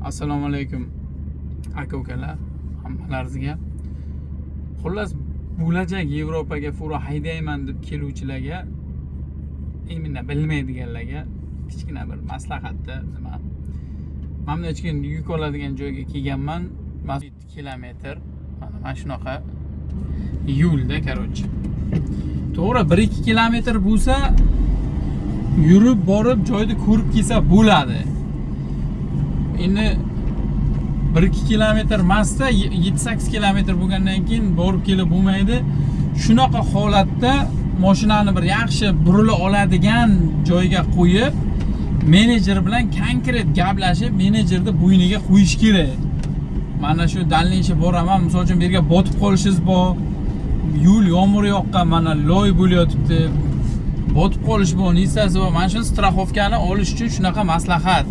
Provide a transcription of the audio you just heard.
Assalomu alaykum, aka ukalar, hammalaringizga. Xullas, bo'lajak Yevropaga fura haydayman deb keluvchilarga, именно bilmaydiganlarga kichkina bir maslahatda nima. Mana bunday ichgan yuk oladigan joyga kelganman. 7 kilometr. Mana shunaqa yo'lda, короче. To'g'ri, 1-2 kilometr bo'lsa, yurib borib joyni ko'rib kelsa bo'ladi. Endi 1-2 kilometr emasda, 7-8 kilometr bo'lgandan keyin borib kelib bo'lmaydi. Shunaqa holatda mashinani bir yaxshi burila oladigan joyga qo'yib, menejer bilan konkret gaplashib, menejerni bo'yniga qo'yish kerak. Mana shu дальнейший boraman, misol uchun, bu yerga botib qolishingiz bor. Yo'l yomg'ir yoqqan, mana loy bo'layotibdi. Botib qolish bor, nitsasi bor. Mana shu страховка ni olish uchun shunaqa maslahat.